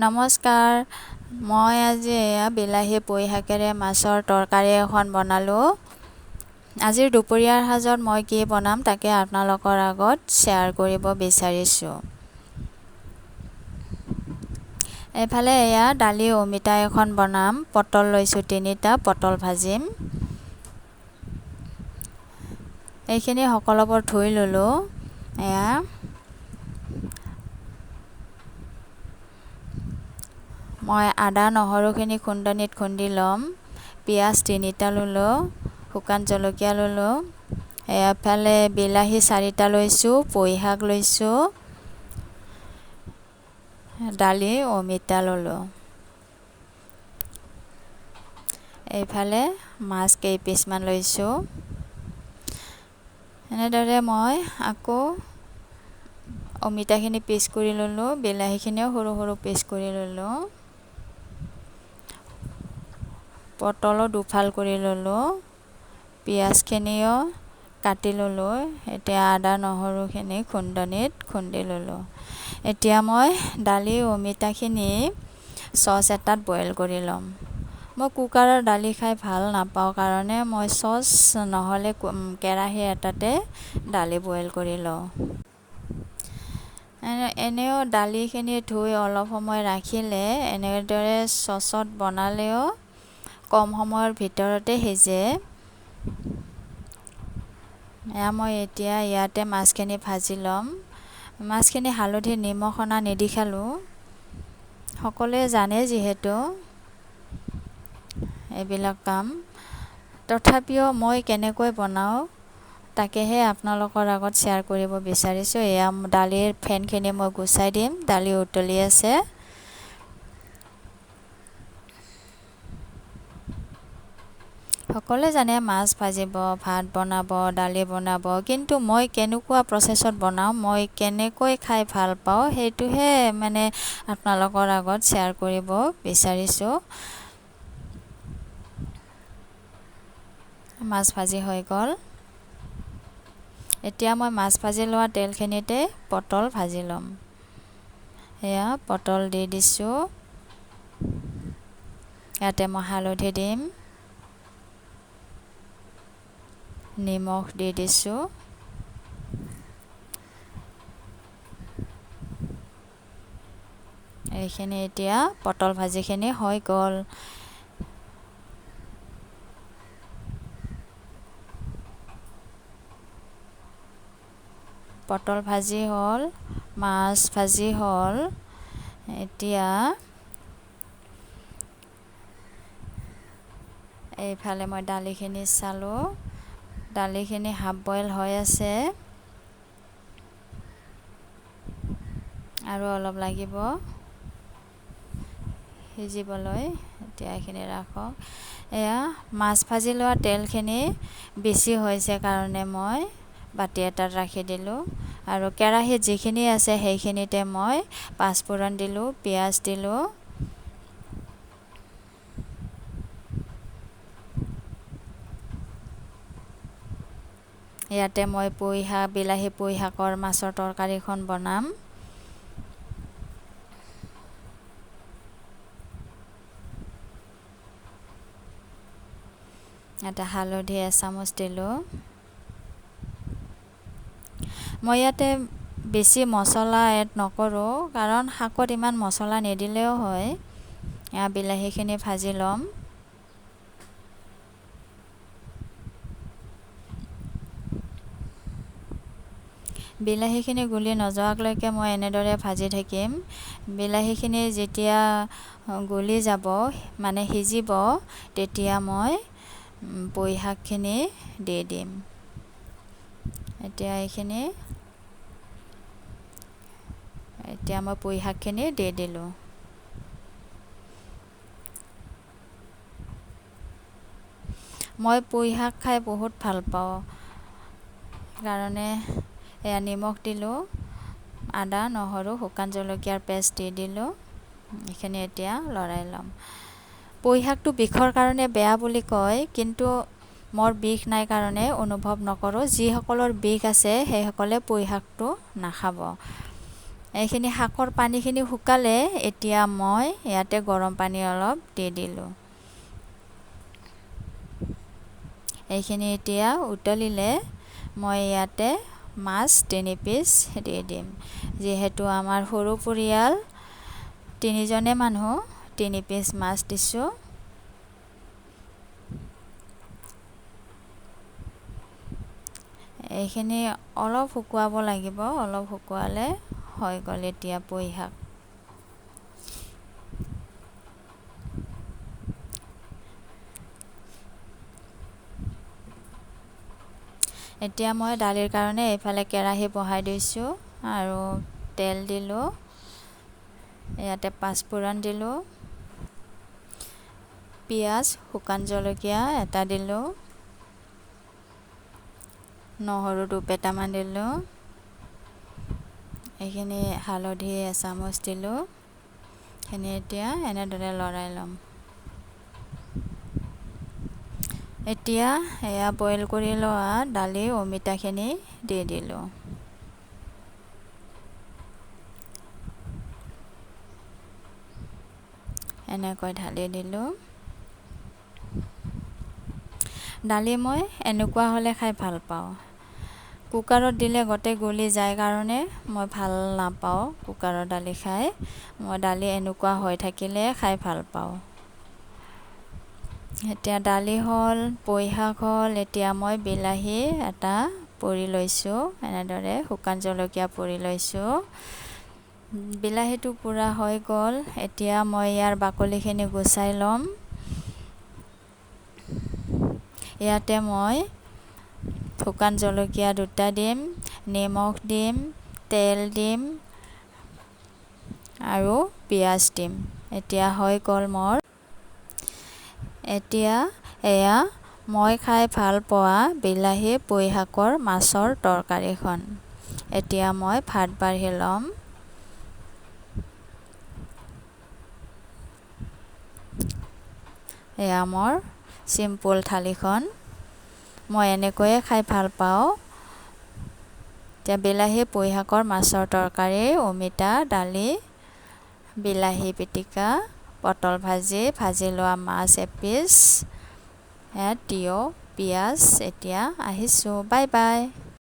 নমস্কাৰ, মই আজি এয়া বিলাহী পুঁই শাকেৰে মাছৰ তৰকাৰী এখন বনালোঁ। আজিৰ দুপৰীয়াৰ সাজত মই কি বনাম তাকে আপোনালোকৰ আগত শ্বেয়াৰ কৰিব বিচাৰিছোঁ। এইফালে এয়া দালি অমিতা এখন বনাম। পটল লৈছোঁ 3টা, পটল ভাজিম। এইখিনি সকলোবোৰ ধুই ল'লোঁ। এয়া মই আদা নহৰুখিনি খুন্দনিত খুন্দি ল'ম। পিঁয়াজ 3টা ল'লোঁ, শুকান জলকীয়া ল'লোঁ। এফালে বিলাহী 4টা লৈছোঁ, পুঁই শাক লৈছোঁ, দালি অমিতা ল'লোঁ। এইফালে মাছ কেইপিচমান লৈছোঁ। এনেদৰে মই আকৌ অমিতাখিনি পিচ কৰি ল'লোঁ, বিলাহীখিনিও সৰু সৰু পিচ কৰি ল'লোঁ, পটলো দুফাল কৰি ল'লোঁ, পিঁয়াজখিনিও কাটি ল'লোঁ। এতিয়া আদা নহৰুখিনি খুন্দনিত খুন্দি ল'লোঁ। এতিয়া মই দালি অমিতাখিনি চচ এটাত বইল কৰি ল'ম। মই কুকাৰৰ দালি খাই ভাল নাপাওঁ কাৰণে মই চচ নহ'লে কেৰাহী এটাতে দালি বইল কৰি লওঁ। এনেও দালিখিনি ধুই অলপ সময় ৰাখিলে এনেদৰে চচত বনালেও কম সময়ৰ ভিতৰতে সিজে। এয়া মই এতিয়া ইয়াতে মাছখিনি ভাজি ল'ম। মাছখিনি হালধি নিমখ সনা নেদেখালোঁ, সকলোৱে জানে যিহেতু এইবিলাক কাম। তথাপিও মই কেনেকৈ বনাওঁ তাকেহে আপোনালোকৰ আগত শ্বেয়াৰ কৰিব বিচাৰিছোঁ। এয়া দালিৰ ফেনখিনি মই গুচাই দিম, দালি উতলি আছে। সকলোৱে জানে মাছ ভাজিব, ভাত বনাব, দালি বনাব, কিন্তু মই কেনেকুৱা প্ৰচেছত বনাওঁ, মই কেনেকৈ খাই ভাল পাওঁ সেইটোহে মানে আপোনালোকৰ আগত শ্বেয়াৰ কৰিব বিচাৰিছোঁ। মাছ ভাজি হৈ গ'ল। এতিয়া মই মাছ ভাজি লোৱা তেলখিনিতে পটল ভাজি ল'ম। এয়া পটল দি দিছোঁ। ইয়াতে মই হালধি দিম, নিমখ দি দিছোঁ। এইখিনি এতিয়া পটল ভাজিখিনি হৈ গ'ল। পটল ভাজি হ'ল, মাছ ভাজি হ'ল। এতিয়া এইফালে মই দালিখিনি চালোঁ, দালিখিনি হাফ বইল হৈ আছে, আৰু অলপ লাগিব সিজিবলৈ। এতিয়া এইখিনি ৰাখক। এয়া মাছ ভাজি লোৱা তেলখিনি বেছি হৈছে কাৰণে মই বাতি এটাত ৰাখি দিলোঁ। আৰু কেৰাহীত যিখিনি আছে সেইখিনিতে মই পাঁচফোৰণ দিলোঁ, পিঁয়াজ দিলোঁ। ইয়াতে মই পুঁই শাক, বিলাহী পুঁই শাকৰ মাছৰ তৰকাৰীখন বনাম। ইয়াতে হালধি এচামুচ দিলোঁ। মই ইয়াতে বেছি মছলা এড নকৰোঁ, কাৰণ শাকত ইমান মছলা নিদিলেও হয়। এয়া বিলাহীখিনি ভাজি ল'ম। বিলাহীখিনি গুলি নোযোৱালৈকে মই এনেদৰে ভাজি থাকিম। বিলাহীখিনি যেতিয়া গলি যাব, মানে সিজিব, তেতিয়া মই পুঁই শাকখিনি দি দিম। এতিয়া এইখিনি এতিয়া মই পুঁই শাকখিনি দি দিলোঁ। মই পুঁই শাক খাই বহুত ভাল পাওঁ কাৰণে এয়া নিমখ দিলোঁ, আদা নহৰু শুকান জলকীয়াৰ পেষ্ট দি দিলোঁ। এইখিনি এতিয়া লৰাই ল'ম। পুঁই শাকটো বিষৰ কাৰণে বেয়া বুলি কয়, কিন্তু মোৰ বিষ নাই কাৰণে অনুভৱ নকৰোঁ। যিসকলৰ বিষ আছে সেইসকলে পুঁই শাকটো নাখাব। এইখিনি শাকৰ পানীখিনি শুকালে। এতিয়া মই ইয়াতে গৰম পানী অলপ দি দিলোঁ। এইখিনি এতিয়া উতলিলে মই ইয়াতে মাছ 3 পিচ দি দিম। যিহেতু আমাৰ সৰু পৰিয়াল, 3জনে মানুহ, 3 পিচ মাছ দিছোঁ। এইখিনি অলপ শুকুৱাব লাগিব, অলপ শুকুৱালে হৈ গ'ল। এতিয়া পুঁই শাক। এতিয়া মই দালিৰ কাৰণে এইফালে কেৰাহী বহাই দিছোঁ আৰু তেল দিলোঁ, ইয়াতে পাঁচফোৰণ দিলোঁ, পিঁয়াজ, শুকান জলকীয়া এটা দিলোঁ, নহৰু দুপেটামান দিলোঁ, এইখিনি হালধি এচামুচ দিলোঁ। এইখিনি এতিয়া এনেদৰে লৰাই ল'ম। এতিয়া এয়া বইল কৰি লোৱা দালি, অমিতাখিনি দি দিলোঁ, এনেকৈ ঢালি দিলোঁ। দালি মই এনেকুৱা হ'লে খাই ভাল পাওঁ। কুকাৰত দিলে গোটেই গলি যায় কাৰণে মই ভাল নাপাওঁ কুকাৰৰ দালি খাই। মই দালি এনেকুৱা হৈ থাকিলে খাই ভাল পাওঁ। এতিয়া দালি হ'ল, পুঁই শাক হ'ল। এতিয়া মই বিলাহী এটা পুৰি লৈছোঁ, এনেদৰে শুকান জলকীয়া পুৰি লৈছোঁ। বিলাহীটো পুৰা হৈ গ'ল। এতিয়া মই ইয়াৰ বাকলিখিনি গুচাই ল'ম। ইয়াতে মই শুকান জলকীয়া 2টা দিম, নিমখ দিম, তেল দিম আৰু পিঁয়াজ দিম। এতিয়া হৈ গ'ল মোৰ। এতিয়া এয়া মই খাই ভাল পোৱা বিলাহী পুঁই শাকৰ মাছৰ তৰকাৰীখন। এতিয়া মই ভাত বাঢ়ি ল'ম। এয়া মোৰ চিম্পুল থালিখন। মই এনেকৈয়ে খাই ভাল পাওঁ। এতিয়া বিলাহী পুঁই শাকৰ মাছৰ তৰকাৰী, অমিতা, দালি, বিলাহী পিটিকা, পটল ভাজি, ভাজি লোৱা মাছ এপিচ, তিয়ঁহ, পিঁয়াজ। এতিয়া আহিছোঁ, বাই বাই।